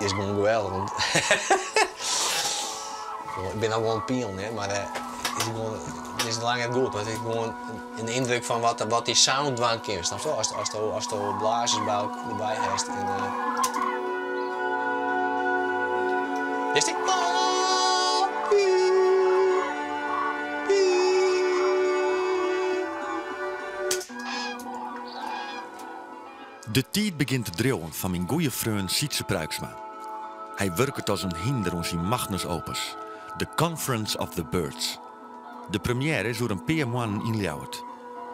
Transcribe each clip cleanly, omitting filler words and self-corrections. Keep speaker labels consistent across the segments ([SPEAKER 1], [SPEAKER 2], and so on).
[SPEAKER 1] Is gewoan geweldich. Want ik bin no gewoan pielen, hè, mar is gewoan, it is lang net goed, mar it is gewoan in yndruk fan wat, wat dy sound dwaan kin. Snapsto? Ast, asto, asto blazers by derby hast en. Is dy?
[SPEAKER 2] De tiid begjint te driuwen foar myn goeie freon Sytze Pruiksma. Hy wurket as in hynder oan syn magnus opus, The Conference of the Birds. De premiêre is oer in pear moannen yn Ljouwert.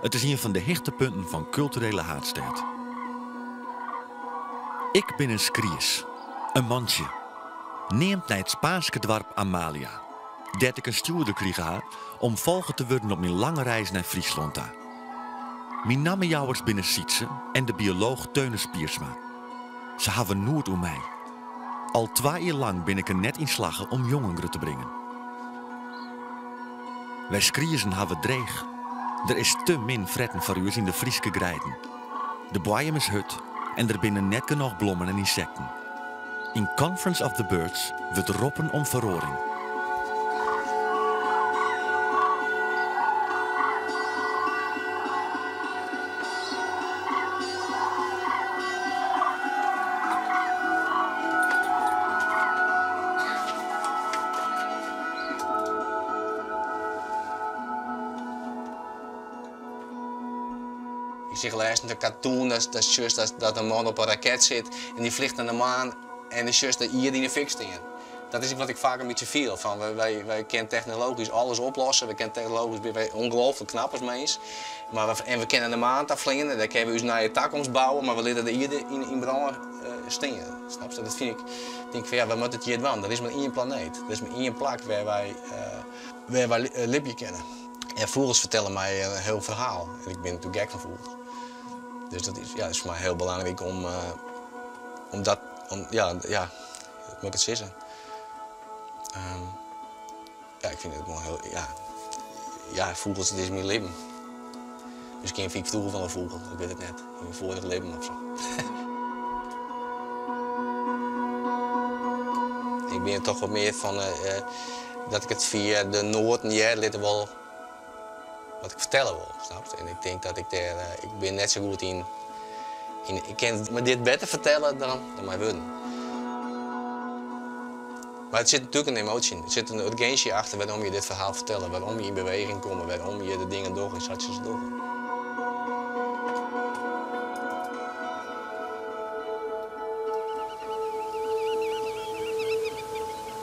[SPEAKER 2] It is ien fan de hichtepunten fan kulturele haadstêd. Ik bin in skries, in mantsje. Neamd nei it Spaanske doarp Amalia, dêr't ik in stjoerder krige ha om folge te wurden op myn lange reis nei Fryslân ta. Myn nammejouwers binne Sytze en de biolooch Theunis Piersma. Se hawwe noed oer my. Al twa jier lang bin ik der net yn slagge om jongen grut te bringen. Wy skriezen hawwe it dreech. Der is te min fretten foar ús yn de Fryske greiden. De boaiem is hurd en der binne net genôch blommen en ynsekten. Yn Conference of the Birds wurdt roppen om feroaring.
[SPEAKER 1] Ik seach lêsten in cartoon, dat sjochst dat in man op in raket sit en dy fljocht nei de maan en dan sjochst de ierde yn 'e fik stean. Dat is wat ik faak in bytsje fiel, fan wy, wy kinne technologysk alles oplosse, wy kinne technologysk binne wy ongelooflik knap as mins, mar we, en we kinne nei de maan ta fleane, dêr kinne we ús nije takomst bouwe, mar we litte de ierde yn brân stean. Snapst? Dat fyn ik, tink fan ja, we moatte it hjir dwaan. Der is mar ien planeet, der is mar ien plak wêr wy, wêr wy libje kinne. En fûgels fertelle my in hiel ferhaal. En ik bin natuerlik gek fan fûgels. Dus dat is, ja, is foar my hiel belangryk om, om dat, om, ja, ja, hoe moat ik it sizze? Ja, ik fyn it gewoan hiel, ja, ja, fûgels, it is myn libben. Miskien wie ik froeger wol in fûgel, ik wit it net. Yn myn foarich libben of sa. Ik bin toch wat mear fan dat ik it fia de noaten hearre litte wol wat ik fertelle wol, snapst? En ik tink dat ik dêr, ik bin net sa goed yn, ik kin my dit better fertelle dan mei wurden. Mar it sit natuerlik in emoasje yn, der sit in urginsje achter wêrom je dit ferhaal fertelle, wêrom je yn beweging komme, wêrom je de dingen dogge sa't je se dogge.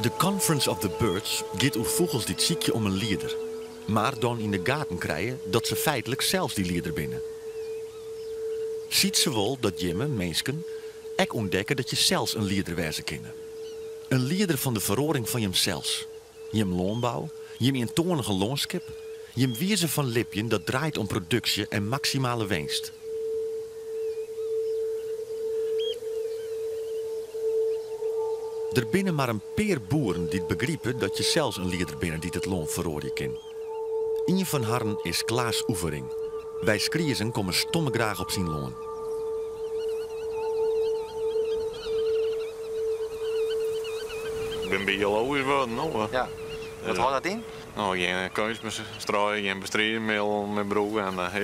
[SPEAKER 2] The Conference of the Birds giet oer fûgels dy't sykje om in lieder, mar dan yn de gaten krije dat se feitlik sels dy lieder binne. Sytze wol dat jimme, minsken, ek ûntdekke dat je sels in lieder wêze kinne. In lieder fan de feroaring fan jimsels, jim lânbou, jim ientoanige lânskip, jim wize fan libjen dat draait om produksje en maksimale winst. Der binne mar in pear boeren dy't begripe dat je sels in lieder binne dy't it lân feroarje kin. Ien fan harren is Klaas Oevering. Wy skriezen komme stomme graach op syn lân.
[SPEAKER 3] Ik bin biologysk wurden, no.
[SPEAKER 1] Ja. Wat hâldt dat yn?
[SPEAKER 3] No, gjin keunstmest struie, gjin bestridingsmiddelen mear brûke en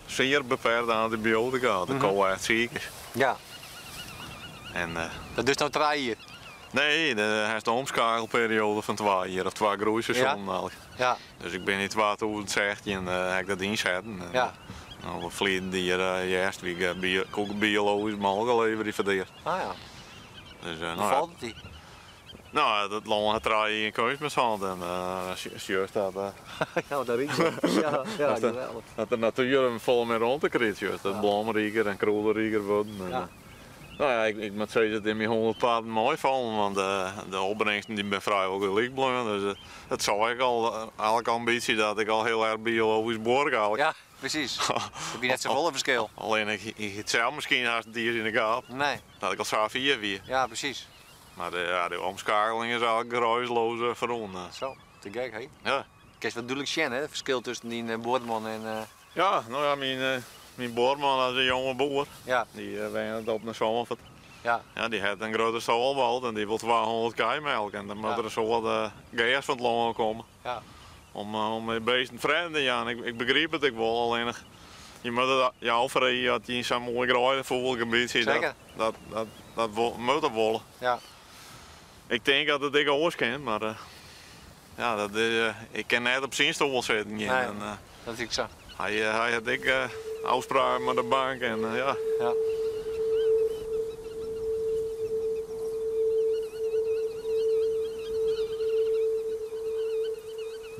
[SPEAKER 3] sear beperkte antibioatika as de ko echt siik is.
[SPEAKER 1] Ja.
[SPEAKER 3] En,
[SPEAKER 1] Dat dochst no trije jier?
[SPEAKER 3] Nee, dan hast de omskakelperioade fan twa jier of twa groeiseizoenen eigentlik.
[SPEAKER 1] Ja.
[SPEAKER 3] Dus ik bin yn 2016 ha ik dat ynsetten.
[SPEAKER 1] Ja.
[SPEAKER 3] No, ferleden jier hjerst wie ik bio, koe ik biologysk molke leverje foar it earst.
[SPEAKER 1] Ah ja.
[SPEAKER 3] Dus,
[SPEAKER 1] Hoe
[SPEAKER 3] no ja.
[SPEAKER 1] falt it dy?
[SPEAKER 3] No, dat lân hat trije jier keunstmest hân en sjochst dat.
[SPEAKER 1] Ja, dat rykt wol. Ja, ja, geweldich.
[SPEAKER 3] Dat de natuer folle mear romte krijt, sjochst. Dat blomriker en krûderiker wurden.
[SPEAKER 1] Ja.
[SPEAKER 3] No ja, ik moat sizze, it is my 100 parten meifallen, want de opbringsten dy binne frijwol gelyk bleaun. Dus dat sei ik al, eigentlik al in bytsje, dat ik al hiel erch biologysk buorke eigentlik.
[SPEAKER 1] Ja, presys. Der wie net safolle ferskil.
[SPEAKER 3] Allinnich, ik hie it sels miskien hast net iens yn de gaten.
[SPEAKER 1] Nee.
[SPEAKER 3] Dat ik al sa fier wie.
[SPEAKER 1] Ja, presys.
[SPEAKER 3] Mar ja, de omskakeling is eigentlik geruisloos ferrûn.
[SPEAKER 1] Zo, te gek, hè?
[SPEAKER 3] Ja.
[SPEAKER 1] Kinst wol dúdlik sjen, hè, it ferskil tusken dyn buorman en.
[SPEAKER 3] Ja, no ja, myn buorman is in jonge boer.
[SPEAKER 1] Ja.
[SPEAKER 3] Dy wennet op in sânfert.
[SPEAKER 1] Ja.
[SPEAKER 3] Ja, dy hat in grutte stâl boud en dy wol 200 kij melke en dan moat der in soad gers fan it lân komme om de beesten fretten te jaan. Ik begryp it ek wol, allinnich je moatte je ôffreegje as je yn sa'n moai greidefûgelgebiet sitte, dat dat moatte wolle. Ik tink dat it ek oars kin, mar ja, dat is, ik kin net op syn stoel sitten gean.
[SPEAKER 1] Nee, dat is ek sa.
[SPEAKER 3] Hy hat ek ôfspraken mei de bank en ja.
[SPEAKER 1] Ja.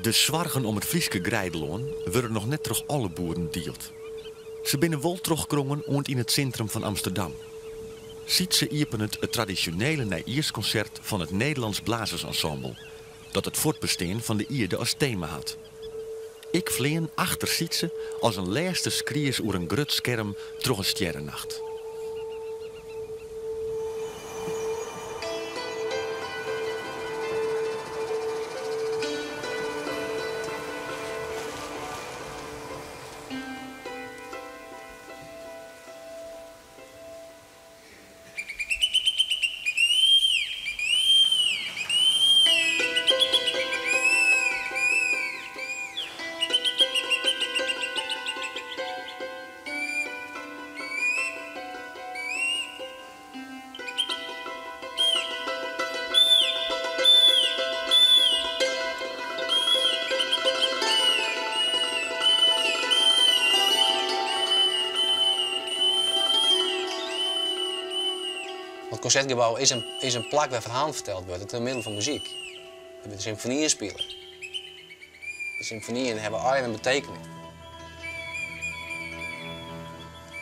[SPEAKER 2] De soargen om it Fryske greidelân wurde noch net troch alle boeren dield. Se binne wol trochkrongen oant yn it sintrum fan Amsterdam. Sytse iepenet it tradisjonele nijjierskonsert fan it Nederlands Blazersensemble, dat it fuortbestean fan de ierde as tema hat. Ik flean achter Sytse as in lêste skries oer in grut skerm troch in stjerrenacht.
[SPEAKER 1] Want Konsertgebou is in, is in plak wêr ferhalen ferteld wurde troch middel fan muzyk. Der wurde symfonieën spile. De symfonieën hawwe eigen betekening.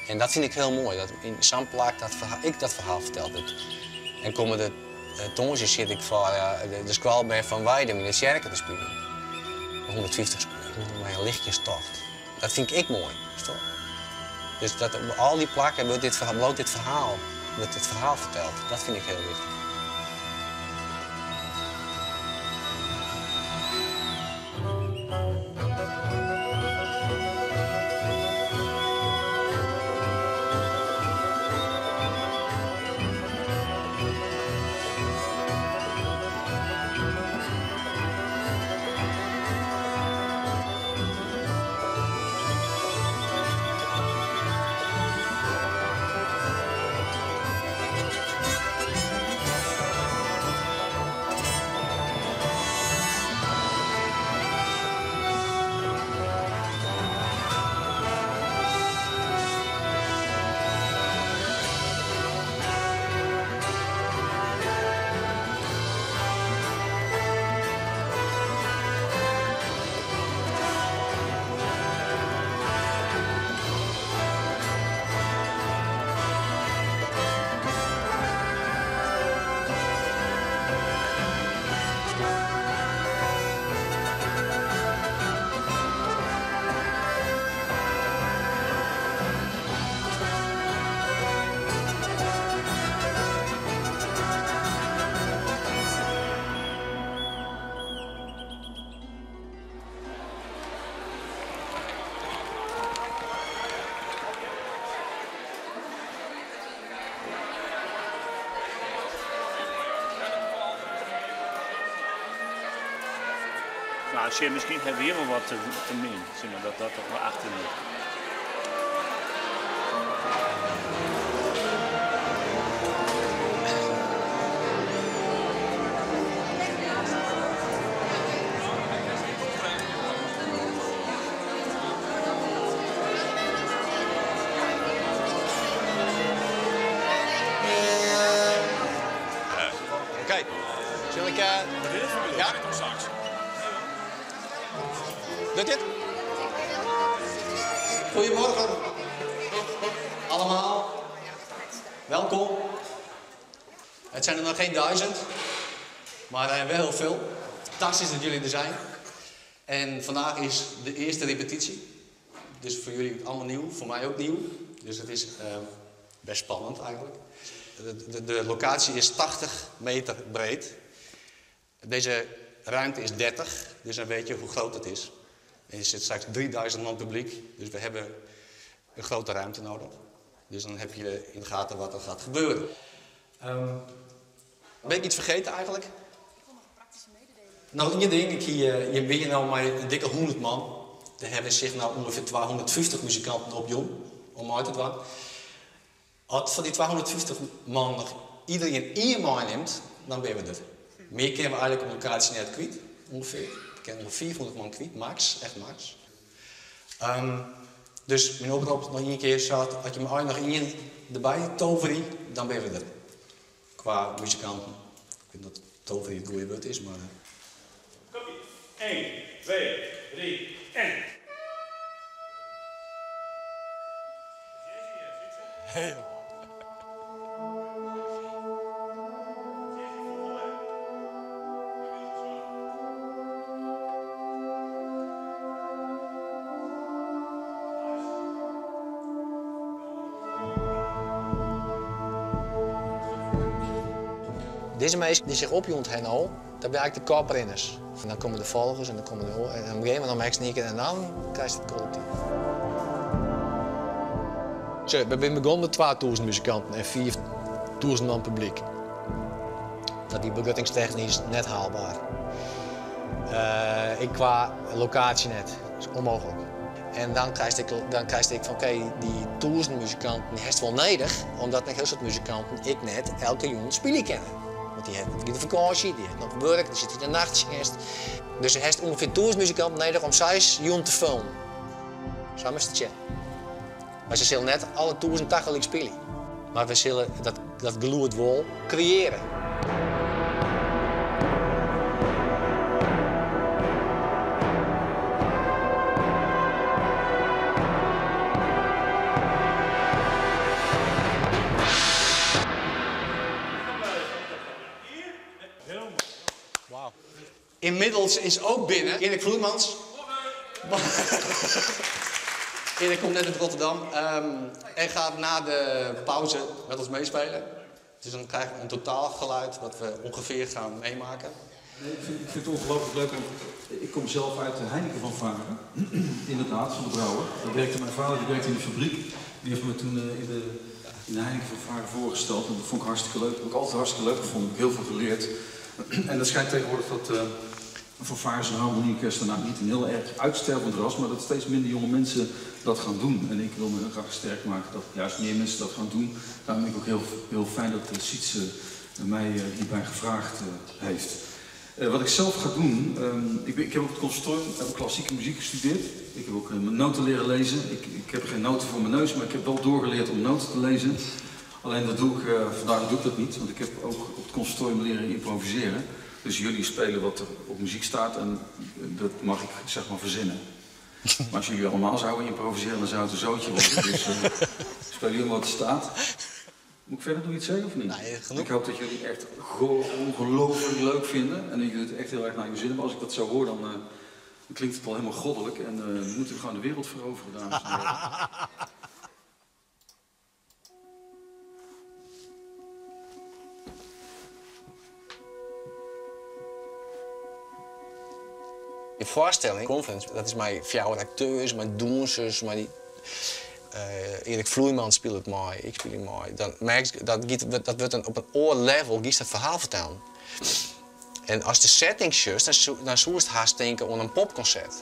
[SPEAKER 1] En dat fyn ik hiel moai, dat yn sa'n plak dat ek dat ferhaal ferteld wurdt. En kommende tongersdei sit ik foar de skoalbern fan Weidum yn de tsjerke te spyljen. 150 mei in lichtjestocht. Dat fyn ik ek moai. Dus dat op al dy plakken wurdt dit ferhaal, bliuwt dit ferhaal, wurdt dit ferhaal ferteld. Dat fyn ik hiel wichtich.
[SPEAKER 4] Nou, sjen, miskien hawwe wy wol wat te min, zeg maar, dat dat toch wel achter ligt.
[SPEAKER 1] Oké, sil ik. Ja? Docht dit? Goedemorgen allemaal. Welkom. Het zijn er nog geen 1000, maar wel heel veel. Fantastisch dat jullie er zijn. En vandaag is de eerste repetitie. Dus voor jullie allemaal nieuw, voor mij ook nieuw. Dus het is best spannend eigenlijk. De locatie is 80 meter breed. Deze ruimte is 30, dus dan weet je hoe groot het is. En er zit straks 3000 man publiek, dus we hebben een grote ruimte nodig. Dus dan heb je in de gaten wat er gaat gebeuren. Um, ben ik iets vergeten eigenlijk? Ik wil nog een praktische mededeling. Noch ien ding, ik hie, eh, je binne no mei in dikke 100 man. Der hawwe sich no ûngefear 250 muzikanten opjûn om mei te dwaan. As fan dy 250 man noch iderien ien meinimt, dan binne we der. Mear kinne we eigenlik op lokaasje net kwyt, ûngefear. We kinne ûngefear 500 man kwyt, max, echt max. Um, dus myn oprop noch ien kear, sa as je mei noch ien derby toverje, dan binne we der. Kwa muzikanten. Ik wit net oft toverje it goede wurd is, mar.
[SPEAKER 4] Komt-ie. 1, 2, 3 en.
[SPEAKER 1] Dizze minsken dy't sich opjûn ha no, dat binne eigentlik de koprinners. En dan komme de folgers en dan komme de oaren. En op in gegeven momint merkst yn ien kear en dan krijst it kollektyf. Sjoch, we binne begûn mei 2000 muzikanten en 5000 man publyk. Dat wie begruttingstechnysk net haalbaar. Ek kwa lokaasje net. Dat is ûnmooglik. En dan krijst ek, dan krijst ek fan oké, dy tûzen muzikanten dy hast wol nedich, omdat in hiel soad muzikanten ek net elke jûn spylje kinne. Want dy hat de fakânsje, dy hat noch wurk, dy sit yn de nachttsjinst. Dus hast ûngefear tûzen muzikanten nedich om seis jûnen te fullen. Sa moatst it sjen. Mar se sille net alle tûzen tagelyk spylje. Mar we sille dat, dat gelûd wol kreëarje. Inmiddels is ook binnen Erik Vloeimans. Erik komt net uit Rotterdam um, en gaat na de pauze met ons meespelen. Dus dan krijgen we een totaalgeluid wat we ongeveer gaan meemaken.
[SPEAKER 5] Nee, ik, vind, ik vind het ongelooflijk leuk. Ik kom zelf uit de Heineken fanfare, inderdaad, van de brouwer. Daar werkte mijn vader, die werkte in de fabriek. Die heeft me toen eh, in de, in de Heineken fanfare voorgesteld. En dat vond ik hartstikke leuk. Dat heb ik altijd hartstikke leuk gevonden. Ik heb heel veel geleerd. En dat schijnt tegenwoordig dat uh, fanfares en harmonieorkesten nou niet een heel erg uitstervend ras, maar dat steeds minder jonge mensen dat gaan doen. En ik wil me heel graag sterk maken dat juist meer mensen dat gaan doen. Daarom vind ik ook heel, heel fijn dat Sietse mij hierbij gevraagd heeft. Wat ik zelf ga doen, um, ik, ik, heb op het conservatorium heb ik klassieke muziek gestudeerd. Ik heb ook mijn noten leren lezen. Ik, ik heb geen noten voor mijn neus, maar ik heb wel doorgeleerd om noten te lezen. Alleen dat doe ik, uh, vandaag doe ik dat niet, want ik heb ook op het conservatorium leren improviseren. Dus jullie spelen wat er op muziek staat en dat mag ik zeg maar verzinnen. Maar als jullie allemaal zouden improviseren, dan zou het een zootje worden. Dus uh, spelen jullie wat er staat. Moet ik verder nog iets zeggen of niet?
[SPEAKER 1] Nee, genoeg.
[SPEAKER 5] Ik hoop dat jullie echt ongelooflijk leuk vinden en dat jullie het echt heel erg naar je zin hebben. Als ik dat zo hoor, dan, uh, dan klinkt het al helemaal goddelijk en uh, moeten we gewoon de wereld veroveren, dames en heren.
[SPEAKER 1] De foarstelling, Conference, dat is mei fjouwer akteurs, mei dûnsers, mei dy, uh, Erik Vloeimans spilet mei, ik spylje mei. Dan merkst dat giet, dat wurdt in, op in oar level giest dat ferhaal fertellen. En ast de setting sjochst, dan, dan soest hast tinke oan in popkonsert.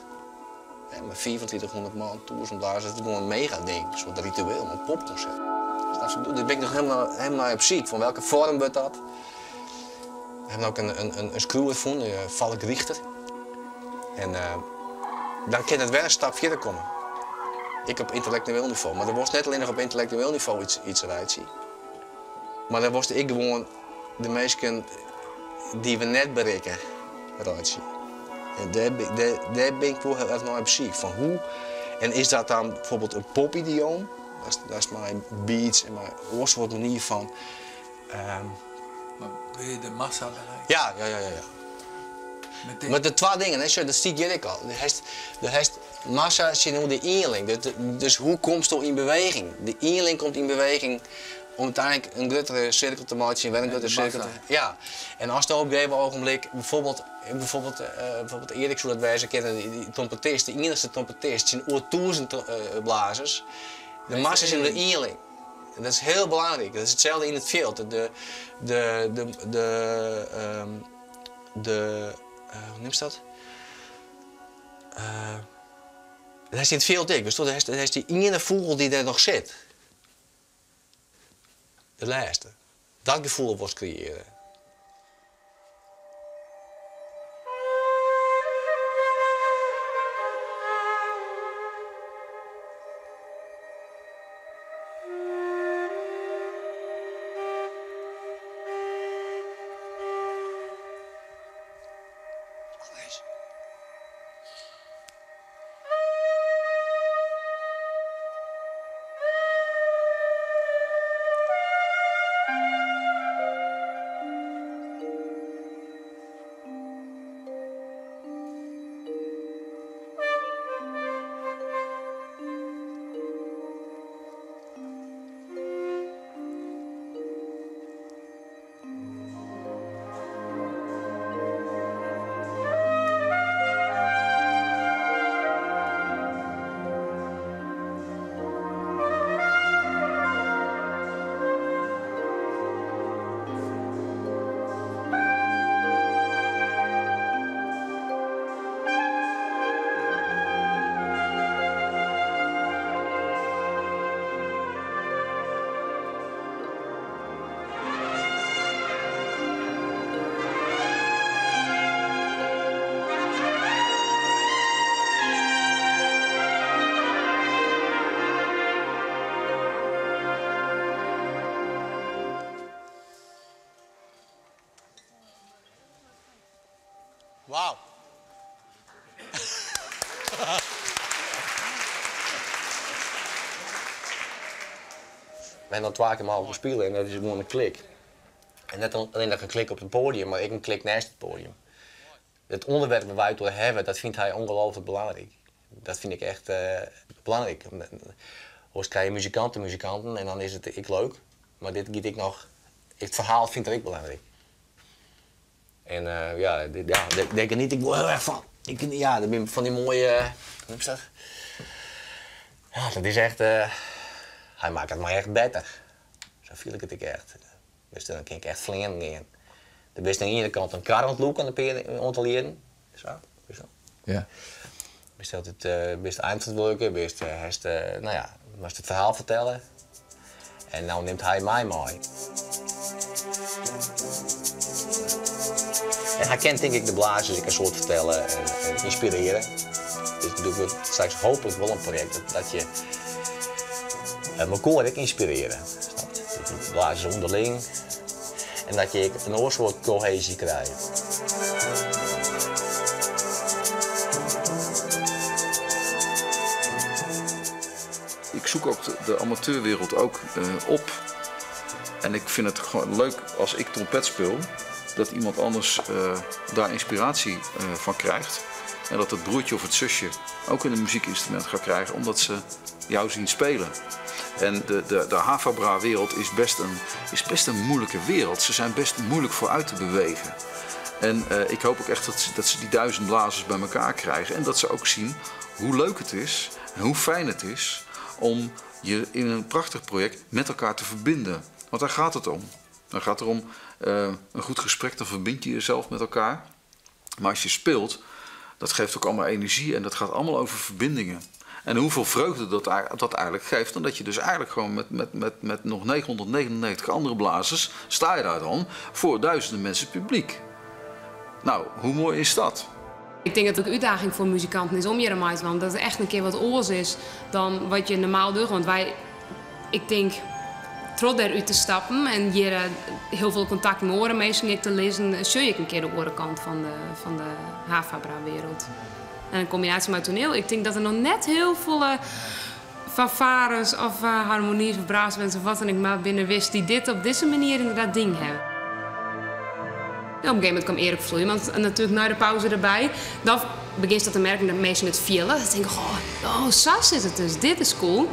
[SPEAKER 1] Mei 3500 man, 1000 blazers, dat is gewoan in mega ding. In soart ritueel, in popkonsert. Snap je? Dêr bin ik noch hielendal, hielendal op syk. Fan welke foarm wurdt dat? We hawwe ek in skriuwer fûn, Falk Richter. En uh, dan kin it wer in stap fierder komme. Ek op yntellektueel nivo. Mar do wolst net allinnich op yntellektueel nivo iets, iets reitsje. Mar dan wolst ek gewoan de minsken dy't we net berikke reitsje. En dêr, dêr, dêr bin ik wol hiel erch nei op syk. Fan hoe, en is dat dan bijvoorbeeld in popidioom? Dat is, dat is mei beats en mei oar soart manier fan. Um,
[SPEAKER 6] mar wil je de massa bereiken?
[SPEAKER 1] Ja, ja, ja, ja. ja. Mar de twa dingen, hè, dat stiet hjir ek al. Do hast massa tsjinoer de ienling. Dus hoe komsto yn beweging? De ienling komt yn beweging om úteinlik in gruttere sirkel te meitsjen, wer in gruttere sirkel te... Ja. En ast op in gegeven ogenblik, bijvoorbeeld, bijvoorbeeld, uh, bijvoorbeeld Erik soe dat wêze kinne, dy trompetist, de iennichste trompetist, tsjinoer 1000 uh, blazers. De massa is yn de ienling. En dat is hiel belangryk. Dat is itselde yn it fjild. De, de, de, de, ehm, de, hoe noemst dat? Dat is yn it fjild ek. Witsto, dat is dy iene fûgel dy't dêr noch sit. De lêste. Dat gefoel wolst kreëarje. Wauw. We ha al twa kear mei elkoar spile en dat is gewoan in klik. En net allinnich in klik op it poadium, mar ek in klik neist it poadium. It ûnderwerp wêr't wy it oer hawwe, dat fynt hy ongelooflik belangryk. Dat fyn ik echt belangryk. Oars krije je muzikanten muzikanten en dan is it ek leuk, mar dit giet ek noch, it ferhaal fynt er ek belangryk. En ja, ja, dêr geniet ik wol hiel erch fan. Ik, ja, dat binne fan dy moaie, hoe noemst dat? Ja, dat is echt, hy makket my echt better. Sa fiel ik it ek echt. Dus dan kin ik echt fleanen gean. Der bist oan de iene kant in kar oan it lûken in pear oantal jierren. Sa, witst wol.
[SPEAKER 6] Ja.
[SPEAKER 1] Bist altyd, bist einferantwurdlike, bist, hast, no ja, moatst it ferhaal fertelle. En no nimt hy my mei. En hy kin tink ik de blazers ek in soad fertelle en, en ynspirearje. Dus dat wurdt straks hooplik wol in projekt dat, dat je mekoar ek ynspirearje. Snapt? De blazers ûnderling. En dat je ek in oar soart koheezje krije.
[SPEAKER 5] Ik zoek ook de amateurwereld ook op. En ik vind het gewoon leuk als ik trompet speel, dat iemand anders daar inspiratie van krijgt. En dat het broertje of het zusje ook een muziekinstrument gaat krijgen, omdat ze jou zien spelen. En de HaFaBra-wereld is best een moeilijke wereld. Ze zijn best moeilijk vooruit te bewegen. En ik hoop ook echt dat ze die 1000 blazers bij elkaar krijgen. En dat ze ook zien hoe leuk het is en hoe fijn het is om je in een prachtig project met elkaar te verbinden. Want daar gaat het om. Dan gaat het om een goed gesprek, dan verbind je jezelf met elkaar. Maar als je speelt, dat geeft ook allemaal energie en dat gaat allemaal over verbindingen. En hoeveel vreugde dat eigenlijk geeft, dan dat je dus eigenlijk gewoon met nog 999 andere blazers, sta je daar dan voor duizenden mensen publiek. Nou, hoe mooi is dat?
[SPEAKER 7] Ik denk dat het ook een uitdaging voor muzikanten is om hier aan te want dat het echt een keer wat oars is dan wat je normaal doet. Want wij, ik denk, trots eruit te stappen en hier heel veel contact met oren mensen te lezen, zie ik een keer de orenkant van de HaFaBra-wereld. En in combinatie met toneel, ik denk dat er nog net heel veel fanfares of harmonie's of brassbands of wat dan ook maar binnen wist die dit op deze manier inderdaad ding hebben. Ja, op een gegeven moment kwam Erik Vloeimans natuurlijk na de pauze erbij. Dan begint dat te merken dat mensen het vielen. Dan denk ik, oh, zo zit het dus, dit is cool.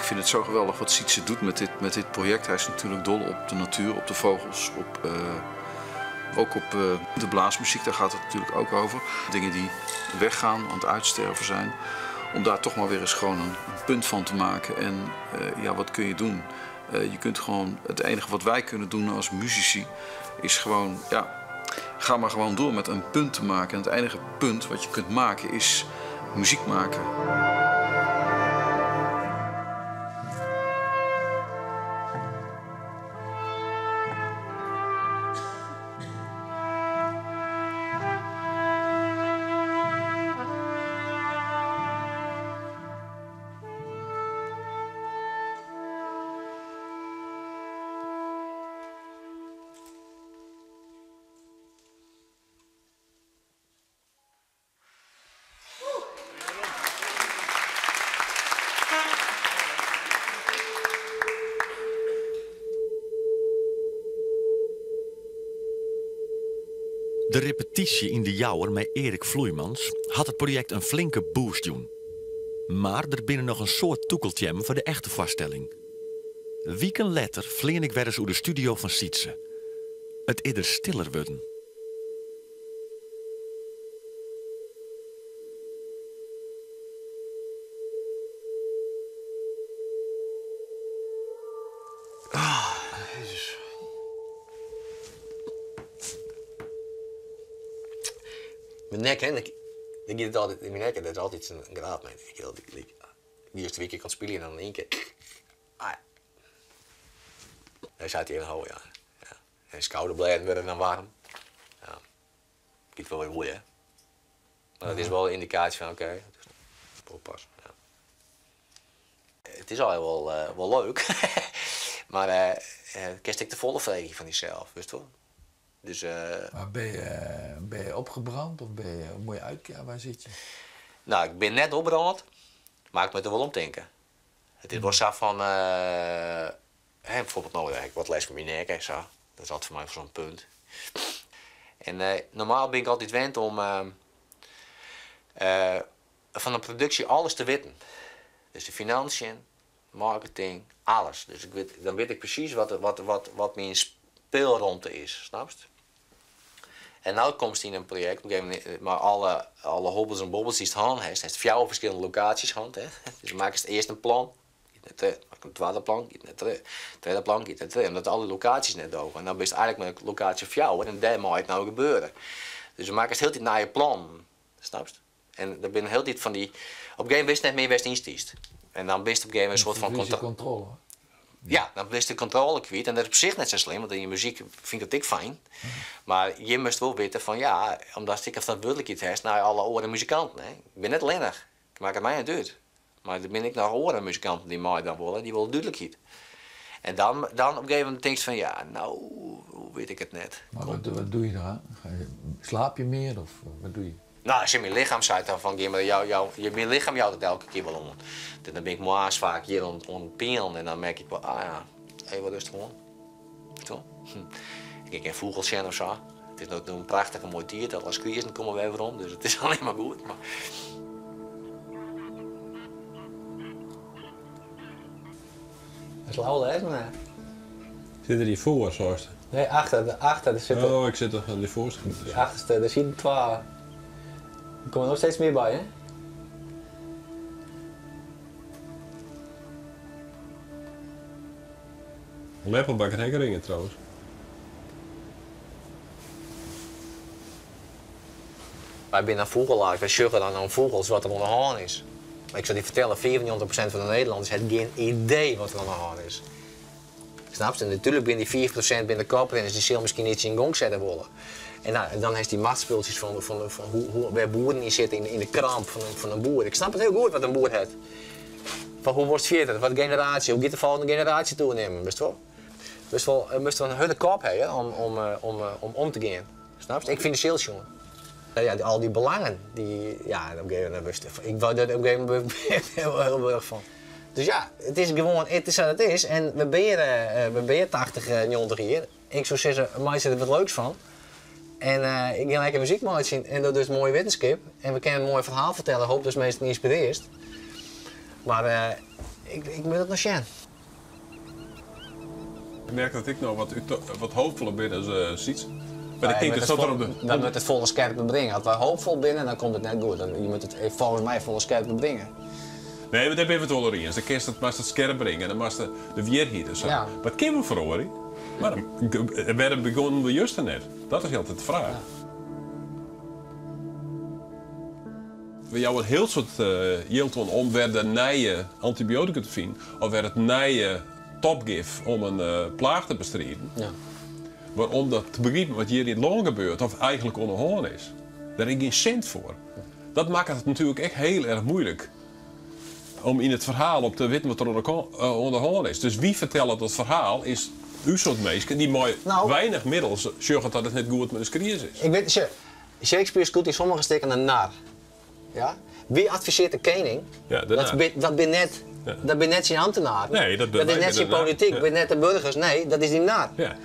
[SPEAKER 5] vind het zo geweldig wat Sietse doet met dit, met dit project. Hij is natuurlijk dol op de natuur, op de vogels, op, eh, ook op eh, de blaasmuziek. Daar gaat het natuurlijk ook over. Dingen die weggaan, aan het uitsterven zijn. Om daar toch maar weer eens gewoon een, een punt van te maken. En eh, ja, wat kun je doen? je kunt gewoon, het enige wat wij kunnen doen als muzici is gewoon, ja, ga maar gewoon door met een punt te maken. En het enige punt wat je kunt maken is muziek maken.
[SPEAKER 2] De repetysje yn De Jouwer mei Erik Vloeimans hat it projekt in flinke boost jûn. Mar der binne noch in soad tûkelteammen foar de echte foarstelling. Wiken letter flean ik wer ris oer de studio fan Sietse. It is der stiller wurden.
[SPEAKER 1] Mijn nek, hè, dan giet it altyd yn myn nekke, dat is altyd in graad mei. Ik ik de earste wike ik spylje en dan in ien kear. Ah ja. Dêr seit hy even ho, ja. ja. En skouderblêden wurde dan waarm. Ja. Giet wol wer oer, hè. Mar dat is wol in yndikaasje fan oké, oppasse. Ja. It is allegear wol, uh, wol leuk, mar uh, kinst ek te folle freegje fan dysels, witst wol. Dus, uh,
[SPEAKER 6] maar ben je, ben je opgebrand of ben je, moet je uitkijken? Waar zit je?
[SPEAKER 1] Nou, ik bin net opbrând, mar ik moat der wol om tinke. It is wol sa fan, uh, hè, bijvoorbeeld no, ik wat lêst fan myn nek en sa. Dat is altyd foar my sa'n punt. En uh, normaal bin ik altyd wend om uh, fan in produksje alles te witten. Dus de financiën, marketing, alles. Dus ik wit, dan wit ik presys wat, wat, wat, wat myn spylromte is, snapst? En no komst yn in projekt, op in gegeven momint, mei alle, alle hobbels en bobbels dy'tst hân hast, hast fjouwer ferskillende lokaasjes hân, hè. Dus dan makkest earst in plan, giet net troch. Makkest in twadde plan, giet net troch. Tredde plan giet net troch, omdat alle lokaasjes net doge. En dan bist eigenlik mei lokaasje fjouwer en dêr mei it no gebeure. Dus dan makkest hieltyd nije plannen, snapst? En der binne hieltyd fan dy, op in gegeven momint witst net mear wêr'tst yn stiest. En dan bist op in gegeven momint in soart fan
[SPEAKER 6] kontrôle.
[SPEAKER 1] Ja, dan bist de kontrôle kwyt en dat is op sich net sa slim, want yn de muzyk fyn ik dat ek fijn. Mar je moatst wol witte fan ja, omdatst ek in ferantwurdlikheid hast nei alle oare muzikanten. Hè. Ik bin net allinnich, it makket my net út. Mar der binne ek noch oare muzikanten dy't meidwaan wolle, dy wolle dúdlikheid. En dan, dan op in gegeven momint tinkst fan ja, no wit ik it net.
[SPEAKER 6] Mar wat, wat doe je dan? Slaap je mear of wat doe je?
[SPEAKER 1] No, sjoch, myn lichem seit dan fan gean mar, jou, jou, myn lichem jout it elke kear wol oan. Dan bin ik moarns faak hjir oan, oan it pielen en dan merk ik wol, ah ja, even wat rêstich oan. Witst wol? Ik kin fûgels sjen of sa. It is no in prachtige moaie tiid, alle skriezen komme wer werom, dus it is allinnich mar goed. Mar... Is lau lêzen, hè?
[SPEAKER 8] Sit der hjirfoar, seist?
[SPEAKER 1] Nee, achter, achter. Der sit
[SPEAKER 8] oh, ik sit der hjirfoar.
[SPEAKER 1] De achterste, der sieten twa. Der komme noch steeds mear by, hè?
[SPEAKER 8] Leppelbakker ha ek ringen trouwens.
[SPEAKER 1] Wy binne dan fûgelaars, wy sjogge dan oan fûgels wat der oan de hân is. Mar ik sil dy fertelle, 95% fan de Nederlanners hat gjin idee wat der oan de hân is. Snapst? En natuerlik binne dy 5% binne de koprinners, dy sille miskien iets yn gong sette wolle. En nou, dan hast dy machtspultsjes fan, fan, fan hoe, hoe, wêr boeren yn sitte, yn, yn de kramp fan, fan in boer. Ik snap it hiel goed wat in boer hat. Fan hoe wolst fierder, wat generaasje, hoe giet de folgjende generaasje toenimmen, witst wol? Moatst wol, moatst in hurde kop hawwe om, om, om, om om te gean. Snapst? Ek finansjeel sjoen. Ja, al dy belangen, dy, ja, op in gegeven momint wurdst, ik wurd der op in gegeven momint hiel, hiel wurch fan. Dus ja, it is gewoan, it is sa't it is en we binne, we binne 80, 90 jier. Ik soe sizze, meitsje der wat leuks fan. En ik gean lekker muzyk meitsjen en dat is moaie wittenskip. En we kinne in moai ferhaal fertelle, hoop datst minsken ynspirearrest. Mar. Ik, ik moat it noch sjen.
[SPEAKER 8] Ik merk dat ik no wat, wat hoopfoller bin as uh, Sytse. Maar ik tink dat dat er op de...
[SPEAKER 1] Dan moat it folle skerper bringe. As wy hoopfol binne, dan komt it net goed. Je moat it folgens my folle skerper bringe.
[SPEAKER 8] Nee, mar dêr binne we it wol oer iens. Dan kinst it, moatst it skerp bringe en dan moatst de, de wierheid en sa.
[SPEAKER 1] Ja.
[SPEAKER 8] Mar it kin wol feroarje. Mar wêrom begûnen we juster net? Dat is altyd de fraach. We jouwe in hiel soad jild oan om wer de nije antibioatika te finen of wer it nije topgif om in plaach te bestriden.
[SPEAKER 1] Ja.
[SPEAKER 8] Mar om dat te begripen wat hjir yn it lân gebeurt of eigentlik oan de hân is, dêr is gjin sint foar. Dat makket it natuerlik ek hiel erch muoilik om yn it ferhaal op te witten wat der oan de hân is. Dus wy fertelle dat ferhaal is ús soart minsken dy't mei
[SPEAKER 1] Nou.
[SPEAKER 8] weinich middels sjogge dat it net goed mei de skries is.
[SPEAKER 1] Ik wit, sjoch, Shakespeare skriuwt yn sommige stikken in nar. Ja? Wie advisearret de kening?
[SPEAKER 8] Ja, de
[SPEAKER 1] Dat,
[SPEAKER 8] nar.
[SPEAKER 1] bin, dat bin net,
[SPEAKER 8] Ja.
[SPEAKER 1] dat bin net syn ambtenaren.
[SPEAKER 8] Nee, dat
[SPEAKER 1] dat is
[SPEAKER 8] wij
[SPEAKER 1] net syn
[SPEAKER 8] binne de nar.
[SPEAKER 1] polityk,
[SPEAKER 8] Ja.
[SPEAKER 1] bin net de burgers. Nee, dat is dy nar.
[SPEAKER 8] Ja.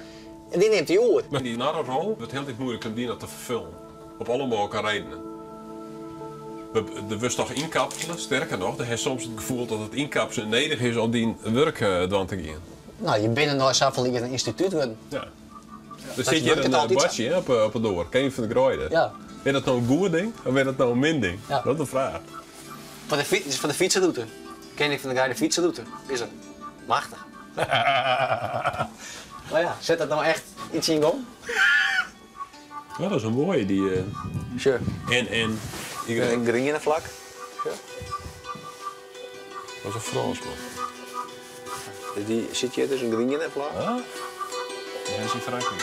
[SPEAKER 1] En dy nimt dy oer.
[SPEAKER 8] Mar dy narrerol wurdt hieltyd muoiliker om dy noch te ferfullen. Op alle mooglike redenen. We, der wurdst toch ynkapsele, sterker noch, der hast soms it gefoel dat it ynkapselen nedich is om dyn wurk dwaan te gean.
[SPEAKER 1] No, je binne nei safolle jier in ynstitút wurden.
[SPEAKER 8] Ja. Der sit hjir
[SPEAKER 1] wurket
[SPEAKER 8] in
[SPEAKER 1] altyd sa.
[SPEAKER 8] boardsje hè, op 'e doar, Kening fan de Greide.
[SPEAKER 1] Ja.
[SPEAKER 8] Is dat no in goed ding of is dat no in min ding?
[SPEAKER 1] Ja.
[SPEAKER 8] Dat is de fraach.
[SPEAKER 1] Foar de, is foar de fytserûte. Kening fan de Greide fytserûte is er. Machtich. Mar ja, set dat no echt iets yn gong?
[SPEAKER 8] Ja, dat is in moaie, dy.
[SPEAKER 1] Sjoch.
[SPEAKER 8] N, N, Y.
[SPEAKER 1] In griene flak.
[SPEAKER 8] Dat is in Frânsman.
[SPEAKER 1] Dus dy sit hjir dus in griene flak.
[SPEAKER 8] Ah. Hy is yn Frankryk.